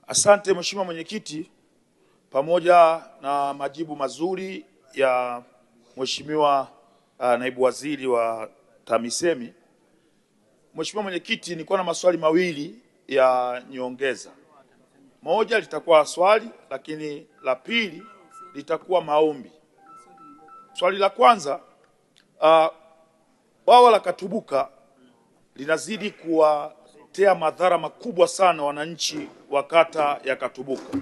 Asante Mheshimiwa Mwenyekiti, pamoja na majibu mazuri ya Mheshimiwa Naibu Waziri wa TAMISEMI. Mheshimiwa Mwenyekiti, nilikuwa na maswali mawili ya nyongeza. Moja litakuwa swali, lakini la pili litakuwa maombi. Swali la kwanza, bwawa la Katubuka linazidi kuwatea madhara makubwa sana wananchi wa kata ya Katubuka,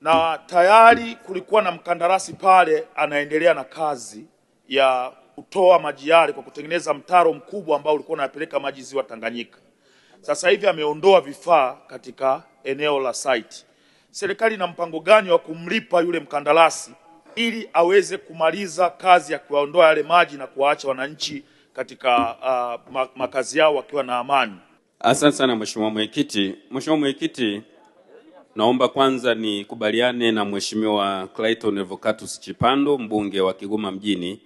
na tayari kulikuwa na mkandarasi pale anaendelea na kazi ya kutoa maji yale kwa kutengeneza mtaro mkubwa ambao ulikuwa unapeleka maji ziwa Tanganyika. Sasa hivi ameondoa vifaa katika eneo la site. Serikali ina mpango gani wa kumlipa yule mkandarasi ili aweze kumaliza kazi ya kuwaondoa yale maji na kuwaacha wananchi katika makazi yao wakiwa na amani? Asante sana Mheshimiwa Mwenyekiti. Mheshimiwa Mwenyekiti, naomba kwanza nikubaliane na Mheshimiwa Clayton Revocatus Chipando, mbunge wa Kigoma mjini,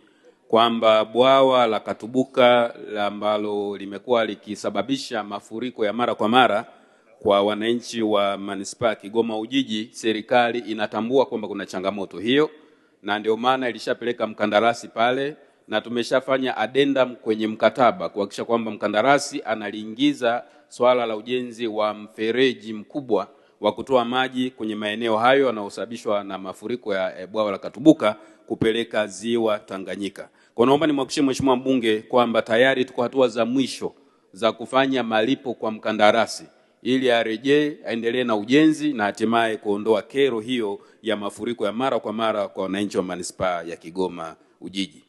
kwamba bwawa la Katubuka ambalo limekuwa likisababisha mafuriko ya mara kwa mara kwa wananchi wa manispaa ya Kigoma Ujiji, serikali inatambua kwamba kuna changamoto hiyo, na ndio maana ilishapeleka mkandarasi pale na tumeshafanya addendum kwenye mkataba kuhakikisha kwamba mkandarasi analiingiza swala la ujenzi wa mfereji mkubwa wa kutoa maji kwenye maeneo hayo yanayosababishwa na mafuriko ya bwawa la Katubuka kupeleka ziwa Tanganyika. Kwa naomba nimhakikishie Mheshimiwa mbunge kwamba tayari tuko hatua za mwisho za kufanya malipo kwa mkandarasi ili arejee aendelee na ujenzi na hatimaye kuondoa kero hiyo ya mafuriko ya mara kwa mara kwa wananchi wa manispaa ya Kigoma Ujiji.